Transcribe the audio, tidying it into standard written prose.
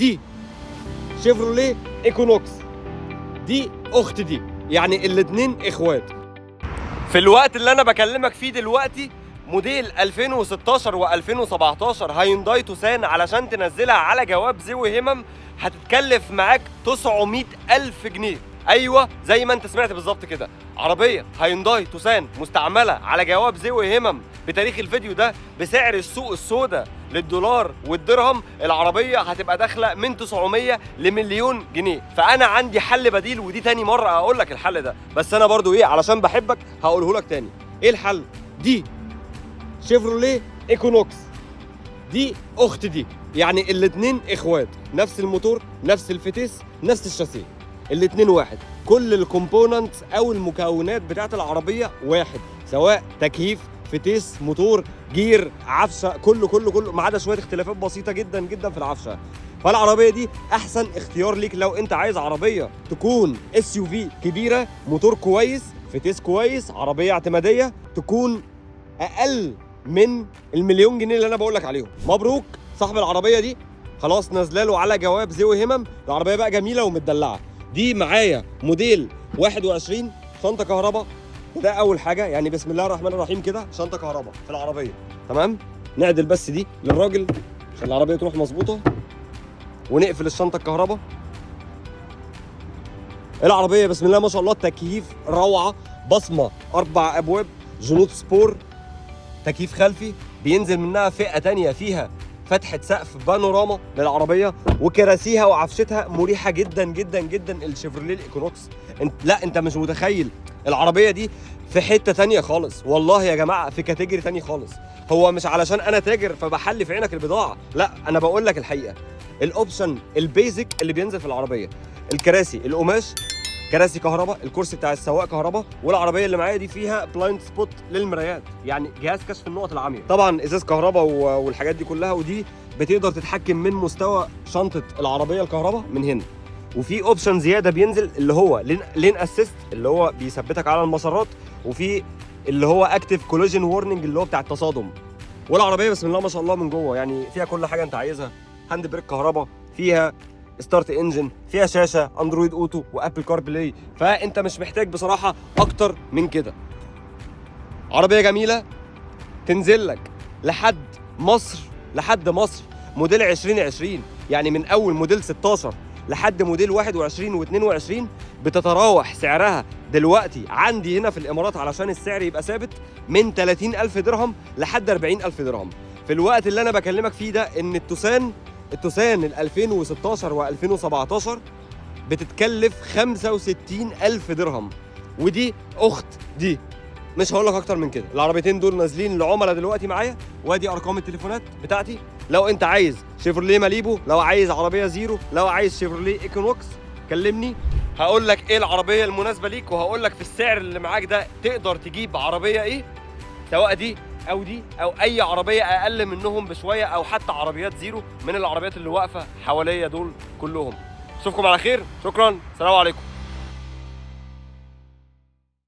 دي شيفروليه ايكونوكس، دي اخت دي، يعني الاتنين اخوات. في الوقت اللي انا بكلمك فيه دلوقتي موديل 2016 و2017 هيونداي توسان علشان تنزلها على جواب ذوي همم هتتكلف معاك 900 ألف جنيه. ايوه زي ما انت سمعت بالظبط كده، عربية هيونداي توسان مستعملة على جواب ذوي همم بتاريخ الفيديو ده بسعر السوق السوداء للدولار والدرهم، العربية هتبقى داخله من 900 لمليون جنيه. فانا عندي حل بديل، ودي تاني مرة اقول لك الحل ده، بس انا برضو ايه علشان بحبك هقوله لك تاني. ايه الحل؟ دي شيفروليه ايكونوكس، دي اخت دي، يعني الاتنين اخوات، نفس الموتور، نفس الفتيس، نفس الشاسيه، الاتنين واحد. كل ال components او المكونات بتاعت العربية واحد، سواء تكييف، فتيس، موتور، جير، عفشه، كله كله كله، ما عدا شوية اختلافات بسيطة جدا جدا في العفشه. فالعربيه دي احسن اختيار ليك لو انت عايز عربية تكون SUV كبيره، موتور كويس، فتيس كويس، عربية اعتماديه، تكون اقل من المليون جنيه اللي انا بقول لك عليهم. مبروك صاحب العربية دي، خلاص نازله له على جواب ذوي همم. العربية بقى جميلة ومتدلعه. دي معايا موديل 21، شنطه كهرباء، ده اول حاجة، يعني بسم الله الرحمن الرحيم كده شنطه كهرباء في العربية. تمام، نعدل بس دي للراجل عشان العربية تروح مظبوطة، ونقفل الشنطة الكهرباء. العربية بسم الله ما شاء الله تكييف روعه، بصمة، اربع ابواب، جنوط سبور، تكييف خلفي، بينزل منها فئة تانية فيها فتحه سقف بانوراما للعربيه، وكراسيها وعفشتها مريحه جدا جدا جدا. الشيفروليه الايكونوكس، انت لا انت مش متخيل العربية دي في حتة تانية خالص، والله يا جماعة في category تاني خالص. هو مش علشان انا تاجر فبحلي في عينك البضاعه، لا انا بقول لك الحقيقه. ال option ال basic اللي بينزل في العربيه، الكراسي القماش، كراسي كهرباء، الكرسي بتاع السواق كهرباء، والعربية اللي معايا دي فيها blind spot للمرايات، يعني جهاز كشف النقط العمياء، طبعا ازاز كهرباء والحاجات دي كلها. ودي بتقدر تتحكم من مستوى شنطه العربية الكهرباء من هنا. وفي option زيادة بينزل اللي هو lane assist اللي هو بيثبتك على المسارات، وفي اللي هو active collision warning اللي هو بتاع التصادم. والعربية بسم الله ما شاء الله من جوه يعني فيها كل حاجة انت عايزها، hand brake كهرباء، فيها start engine، فيها شاشة Android Auto و Apple CarPlay، فانت مش محتاج بصراحة اكتر من كده. عربية جميلة تنزل لك لحد مصر، لحد مصر موديل 2020، يعني من اول موديل 16 لحد موديل 21 و22 بتتراوح سعرها دلوقتي عندي هنا في الامارات علشان السعر يبقى ثابت من 30 ألف درهم لحد 40 ألف درهم. في الوقت اللي انا بكلمك فيه ده ان التوسان ال 2016 و2017 بتتكلف 65 ألف درهم، ودي أخت دي. مش هقول لك اكتر من كده. العربيتين دول نازلين لعملاء دلوقتي معايا، وادي ارقام التليفونات بتاعتي لو انت عايز شيفروليه ماليبو، لو عايز عربية زيرو، لو عايز شيفروليه ايكونوكس، كلمني هقول لك ايه العربية المناسبة ليك، وهقول لك في السعر اللي معاك ده تقدر تجيب عربية ايه، سواء دي او دي او اي عربية اقل منهم بشويه، او حتى عربيات زيرو من العربيات اللي واقفة حواليا دول كلهم. اشوفكم على خير، شكرا، سلام عليكم.